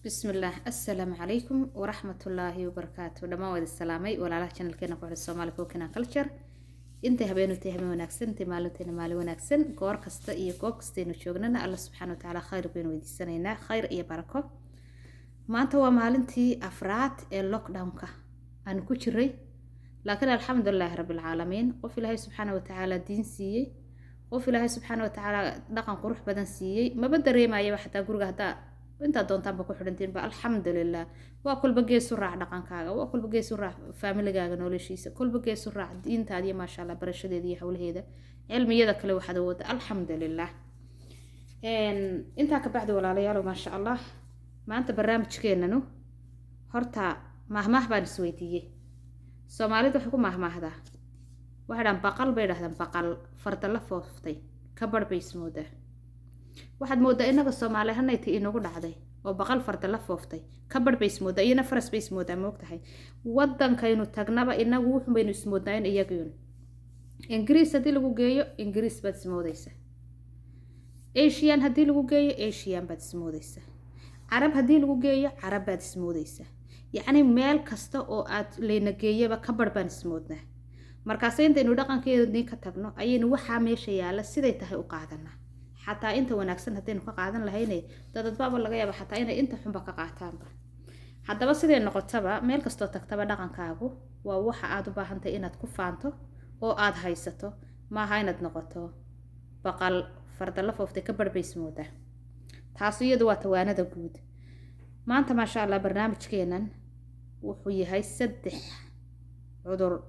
Bismillaah, assalaamu calaykum waraxmatullaahi wabarakaatu. Dhammaan waad salaamay walaalaha channelkeena ku xidhan Soomaali Cooking and Culture. Intay habeenutay habeen wanaagsan, intay maalintayna maalin wanaagsan, goor kasta iyo goob kastaynu joognana Alla subxaana wa tacaala khayr baynu weydiisanaynaa, khayr iyo barako. Maanta waa maalintii afraad ee lockdownka aanu ku jiray, laakiin alxamdulilaahi rabbilcaalamiin, qof Ilaahay subxaana wa tacaala diin siiyey, qof Ilaahay subxaana wa tacaala dhaqan qurux badan siiyey, maba dareemayaba xataa guriga haddaa intaad doontaanba ku xidhantiinba. Alxamdulilah. Waa kolba gees u raac dhaqankaaga, waa kolba gees u raac faamiligaaga noloshiisa, kolba gees u raac diintaada iyo maasha Allah barashadeeda iyo howlaheeda cilmiyada kale waxaad awooda. Alxamdulilah. Intaa ka bacdi, walaalayaalo, maasha Allah, maanta barnaamijkeenanu horta maahmaah baan isweydiiyey. Soomaalida waxay ku maahmaahdaa, waxay dhahaan baqal bay dhahdaan, baqal farda la fooftay ka barh bay ismoodaa. Waxaad moodaa inaga Soomaali hanayta inagu dhacday oo baqal farda la fooftay ka barh bay ismoodaa, iyana faras bay ismoodaa. Moogtahay, wadankaynu tagnaba inagu wuxun baynu ismoodnaa in iyagiyun. Ingiriis haddii lagu geeyo, Ingiriis baad ismoodaysa. Asian haddii lagu geeyo, Asian baad ismoodaysa. Carab haddii lagu geeyo, Carab baad ismoodaysa. Yacni meel kasta oo aad layna geeyaba ka barh baan ismoodnaa. Markaase intaynu dhaqankeedii ka tagno ayaynu waxaa meesha yaalla siday tahay u qaadanaa. Xataa inta wanaagsan haddaynu ka qaadan lahayne, dadadbaaba laga yaaba xataa inay inta xunba ka qaataanba. Haddaba siday noqotaba, meel kastoo tagtaba dhaqankaagu waa waxa aada u baahantahay inaad ku faanto oo aada haysato. Maaha inaad noqoto baqal farda la fooftay ka barhbays moodaa. Taas iyadu waa tawaanada guud. Maanta maasha Allah barnaamijkeenan wuxuu yahay saddex cudur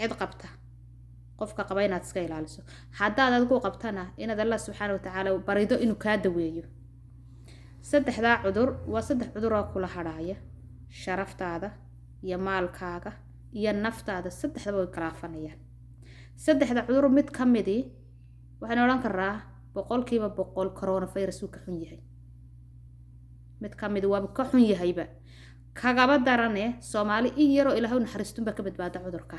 cid qabta, qofka qaba inaad iska ilaaliso, haddaad adigu qabtana inaad Allah subxaana watacaala barido inuu kaa daweeyo. Saddexdaa cudur waa saddex cudur oo kula hadhaaya sharaftaada iyo maalkaaga iyo naftaada, saddexdaba way galaafanayaan. Saddexda cudur mid ka midii waxaynu odhan karaa 100% coronavirus uu ka xun yahay. Mid ka midi waaba ka xun yahayba, kagaba darane. Soomaali in yaroo Ilaahay u naxariistunbaa ka badbaada cudurka,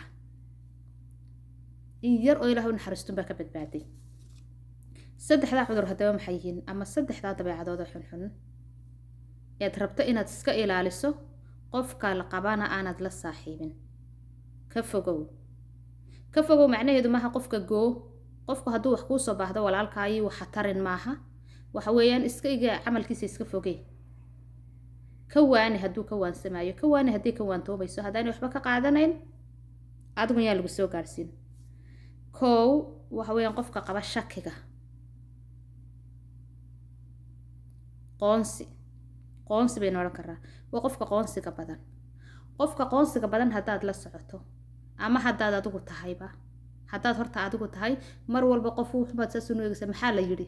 in yar oo Ilaahay u naxariistunbaa ka badbaaday. Saddexdaa cudur haddaba maxay yihiin, ama saddexdaa dabeecadooda xunxun eed rabto inaad iska ilaaliso, qofka la qabana aanad la saaxiibin? Ka fogow. Ka fogow macnaheedu maaha qofka goo. Qofku hadduu wax kuu soo baahdo, walaalkaayi waxa tarin maaha. Waxa weeyaan iska iga camalkiisa iska fogey. Ka waani hadduu ka waansamaayo, ka waani haddii ka waantoobayso. Haddaanay waxba ka qaadanayn, adigun yaa lagu soo gaadhsiin. Kow waxa weeyaan qofka qaba shakiga, qoonsi. Qoonsi baynu odhan karaa, waa qofka qoonsiga badan. Qofka qoonsiga badan haddaad la socoto ama haddaad adigu tahayba, haddaad horta adigu tahay, mar walba qof wuxubaad saas u eegaysa: maxaa la yidhi,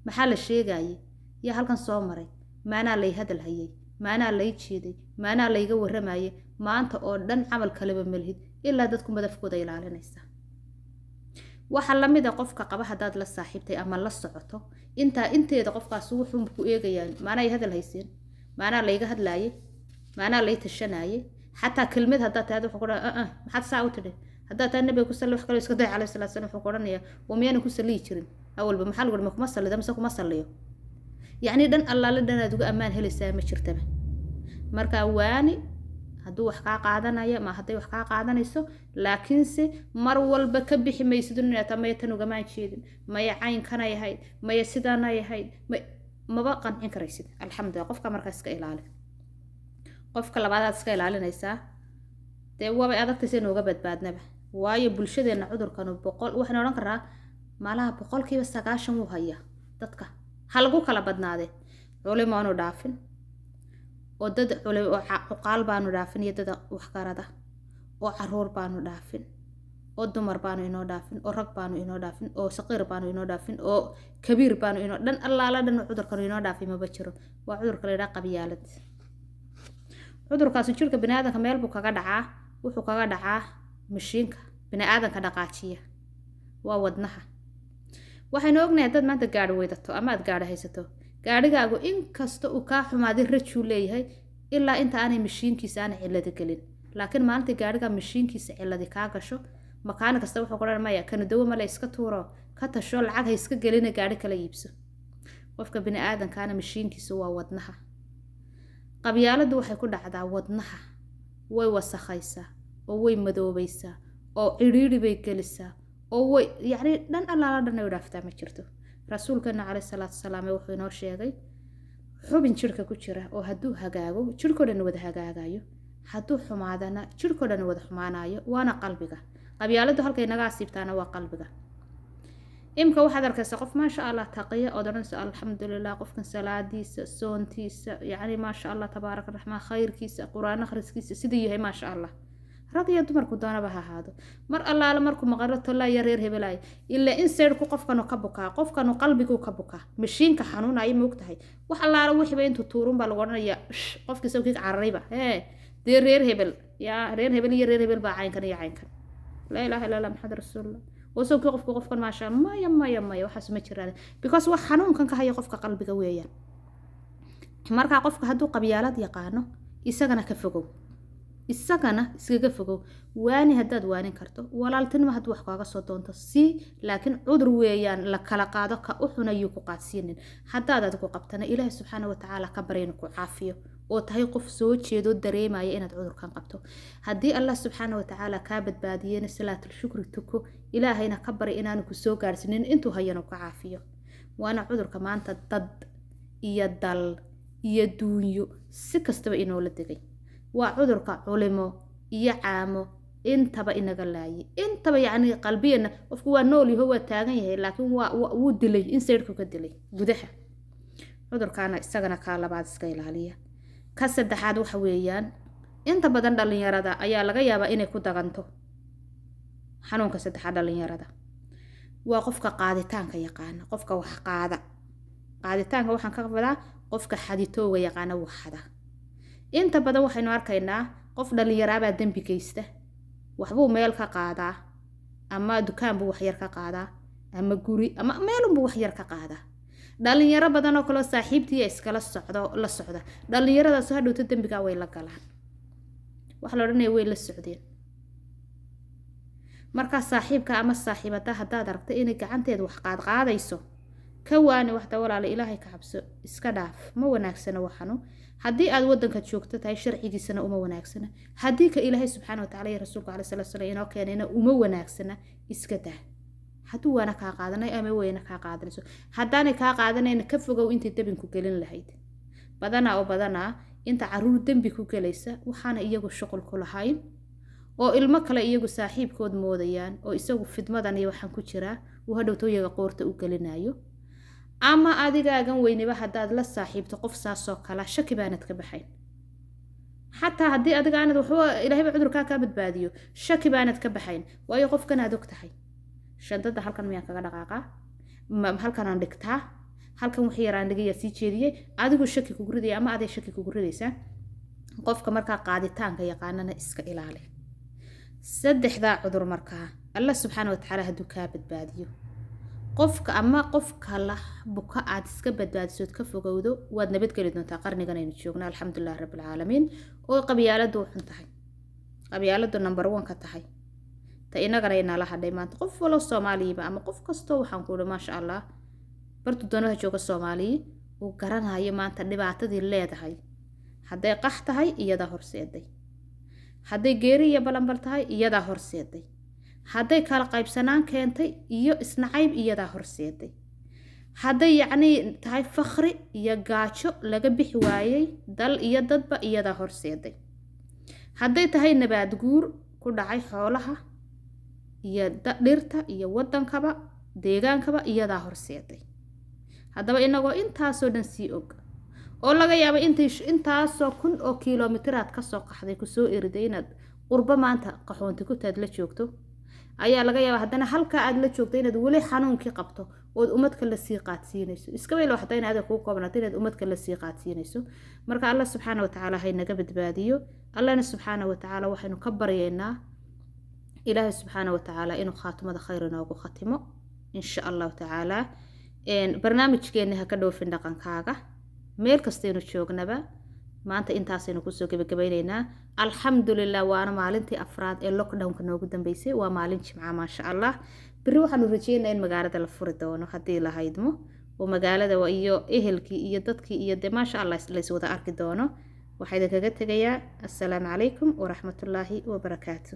maxaa la sheegayay, yaa halkan soo maray, maanaa lay hadal hayay, maanaa lay jeeday, maanaa layga warramayay. Maanta oo dhan camal kaleba malihid ilaa dadku madafkooda ilaalinaysa. Waxaa lamid a qofka qaba haddaad la saaxiibtay ama la socoto, intaa inteeda qofkaas wuxuu ku eegayaan: maanaa hadal hayseen, maanaa layga hadlaayay, maanaa lay tashanayay. Xataa kelmad haddaad tahad, wuxuu ku dhaha: "Maxaad saa u tidhi?" Haddaad tahay "Nabiga ku salli", wax kaloo iska day, calayhi salaatu salam, wuxuu ku odhanayaa: "Waa miyaanan ku salliyi jirin awalba? Maxaa lagu? Ma kuma sallida mise kuma salliyo?" Yacni dhan allaale dhanaad uga ammaan helaysaa ma jirtaba. Marka waani hadduu wax kaa qaadanaya ma hadday wax kaa qaadanayso, laakiinse mar walba ka bixi maysid inaad maya tan ugamaan jeedin, maya caynkanay ahayd, maya sidaanay ahayd, maba qancin karaysid. Alxamdulillah. Qofka markaa iska ilaali. Qofka labaadaad iska ilaalinaysaa, dee waabay adagtay si nooga badbaadnaba, waayo bulshadeenna cudurkanu boqol waxaynu odhan karaa malaha 90% wuu hayaa dadka. Ha lagu kala badnaade, culimaanu dhaafin oo dad oo cuqaal baanu dhaafin, iyo dad waxgarada, oo caruur baanu dhaafin, oo dumar baanu inoo dhaafin, oo rag baanu inoo dhaafin, oo saqiir baanu inoo dhaafin, oo kabiir baanu inoo dhan. Allaala dhan cudurkanu inoo dhaafin maba jiro. Waa cudurka la yidhaha qabyaalad. Cudurkaasi jirka biniaadanka meel buu kaga dhacaa. Wuxuu kaga dhacaa mashiinka biniaadanka dhaqaajiya, waa wadnaha. Waxaynu ognahay haddaad maanta gaari weydato ama aad gaari haysato, gaarhigaagu inkasta uu kaa xumaaday rajuu leeyahay ilaa inta aanay mashiinkiisa aanay ciladi gelin. Laakiin maalintii gaariga mashiinkiisa ciladi kaa gasho, makaani kasta wuxuu ku odhan: "Maya, kana dawo male, iska tuuro, ka tasho, lacag ha iska gelina, gaari kala iibso." Qofka bini aadankaana mashiinkiisa waa wadnaha. Qabyaaladdu waxay ku dhacdaa wadnaha, way wasakhaysaa oo way madoobaysaa oo cidhiidhi bay gelisaa oo way yacni dhan allaala dhan ay dhaaftaa ma jirto. Rasuulkeena caleyhi salaatu wasalaam wuxuu inoo sheegay xubin jirka ku jira oo hadduu hagaago jirkoo dhan wada hagaagayo, hadduu xumaadana jirkoo dhan wada xumaanayo, waana qalbiga. Qabyaaladdu halkay naga asiibtaana waa qalbiga. Imka waxaad arkaysaa qof, maasha Allah, taqiya, ood odhanaysa alxamdulilah, qofkan salaadiisa, soontiisa, yacni maasha Allah, tabaaraka raxmaan, khayrkiisa, Qur-aan akhriskiisa siduu yahay, maasha Allah, rag iyo dumarku doonaba ha ahaado. Mar allaale markuu maqaro tollaaya reer hebelaaya, ilaa insaydhku qofkanu ka bukaa, qofkanu qalbiguu ka bukaa, mashiinka xanuunaya, moogtahay? Wax allaale wixiiba intuu tuurun baa lagu odhanaya qofkii sawkii cararayba hee dee reer hebel, yaa reer hebel iyo reer hebel baa caynkan iyo caynkan. Laa ilaaha illa Allah, Maxamed rasuulullah. Wasawkii qofku qofkan maasha, maya maya maya, waxaas ma jiraan, because wax xanuunkan ka haya qofka qalbiga weeyaan. Markaa qofka hadduu qabyaalad yaqaano, isagana ka fogow, isagana iskaga fogow. Waani haddaad waanin karto, walaaltinimo hadduu wax kaaga soo doonto sii, laakiin cudur weeyaan la kala qaado, ka u xun ayuu ku qaadsiinin. Haddaad adigu qabtana, Ilaahi subxaana watacaala ka barya inuu ku caafiyo oo tahay qof soo jeedo dareemaya inaad cudurkan qabto. Haddii Allah subxaana watacaala kaa badbaadiyena, salaatul shukri tuko, Ilaahayna ka bari inaanu ku soo gaarsiinin, intuu hayana ka caafiyo. Waana cudurka maanta dad iyo dal iyo duunyo si kastaba inoola degay. Waa cudurka culimo iyo caamo intaba inaga laayay, intaba yacni qalbiyana qofku waa nool yaho, waa taagan yahay, laakiin waa wuu dilay, insaydhku ka dilay gudaha. Cudurkaana isagana kaa labaad iska ilaaliya. Ka saddexaad waxa weeyaan, inta badan dhalinyarada ayaa laga yaabaa inay ku daganto xanuunka saddexaad. Dhalinyarada waa qofka qaaditaanka yaqaana, qofka wax qaada. Qaaditaanka waxaan ka wadaa qofka xaditooga yaqaana, wax xada. Inta badan waxaynu arkaynaa qof dhalinyaraabaa dembi geysta, waxbuu meel ka qaadaa, ama dukaan buu waxyar ka qaadaa, ama guri, ama meelunbuu waxyar ka qaadaa. Dhalinyaro badan oo kaleo saaxiibtiiya iskala socdo la socda, dhalinyaradaas hadhowto dembigaa way la galaan. Waxa la odhanaya way la socdeen. Markaa saaxiibka ama saaxiibada haddaad aragto inay gacanteeda wax qaadqaadayso, ka waani waxda: walaala, Ilaahay ka cabso, iska dhaaf, ma wanaagsana waxanu. Haddii aad wadanka joogto tahay, sharcigiisana uma wanaagsana. Haddii ka Ilaahay subxaana watacala iyo rasuulka calai salatu salam inoo keenayna uma wanaagsana, iska daa. Hadduu waana kaa qaadanay ama wayna kaa qaadanayso, haddaanay kaa qaadanayna, ka fogow intay debinku gelin lahayd. Badanaa oo badanaa inta caruur dembi ku gelaysa waxaana iyagu shuqul ku lahayn oo ilmo kale iyagu saaxiibkood moodayaan, oo isagu fidmadan iyo waxaan ku jiraa uu hadhowto iyaga qoorta u gelinayo. Ama adigaagan weynaba haddaad la saaxiibto qof saasoo kala, shaki baanad ka baxayn. Xataa haddii adiga aanad waxba, Ilaahayba cudurkaa kaa badbaadiyo, shaki baanad ka baxayn, waayo qofkan aad og tahay shandada halkan miyaan kaga dhaqaaqaa, halkanaan dhigtaa, halkan wax yaraan dhigayaa, sii jeediyey, adigu shaki kugu ridaya ama aday shaki kugu ridaysaa. Qofka markaa qaaditaanka yaqaanana iska ilaali. Saddexdaa cudur markaa Allah subxaana watacaala hadduu kaa badbaadiyo, qofka ama qofka la buka aad iska badbaadisood ka fogowdo, waad nabadgeli doontaa qarnigan aynu joogno, alxamdulilah rabbilcaalamiin. Oo qabyaaladu u xun tahay, qabyaaladu number one ka tahay, ta inagana inala hadhay maanta. Qof walo Soomaaliyiba ama qof kastoo, waxaan ku ihi, maasha Allah, bartu doonaha jooga Soomaaliyi uu garanayo maanta dhibaatadii leedahay. Hadday qax tahay, iyadaa horseeday. Hadday geeri iyo balanbal tahay, iyadaa horseeday. Hadday kala qaybsanaan keentay iyo isnacayb, iyadaa horseeday. Hadday yacnii tahay fakhri iyo gaajo laga bixi waayey dal iyo dadba, iyadaa horseeday. Hadday tahay nabaad guur ku dhacay xoolaha iyo dhirta iyo waddankaba, deegaankaba, iyadaa horseeday. Haddaba inagoo intaasoo dhan sii og, oo laga yaabo intay intaasoo kun oo kilomitiraad kasoo qaxday kusoo eriday inaad qurbo maanta qaxoonti ku taad la joogto, ayaa laga yaaba haddana halkaa aad la joogto inaad weli xanuunkii qabto ood ummad kale sii qaadsiinayso. Iska weylo xataa in adiga kugu koobnaato inaad ummad kale sii qaadsiinayso. Marka Allah subxaana watacaala haynaga badbaadiyo. Allahna subxaana watacaala waxaynu ka baryaynaa, Ilaahay subxaana watacaala inuu khaatimada khayr inoogu khatimo, insha Allahu tacaala. Barnaamijkeeni ha ka dhoofin dhaqankaaga meel kastaynu joognaba maanta intaasaynu kusoo gebagabaynaynaa, alxamdulilah. Waana maalintii afraad ee lockdownka noogu dambeysay, waa maalin Jimca, maasha Allah. Beri waxaanu rajeynaa in magaalada la furi doono haddii la haydmo, oo magaalada iyo ehelkii iyo dadkii iyo dee maasha Allah lays wada arki doono. Waxaa idinkaga tegayaa assalaamu calaykum waraxmatullaahi wabarakaatu.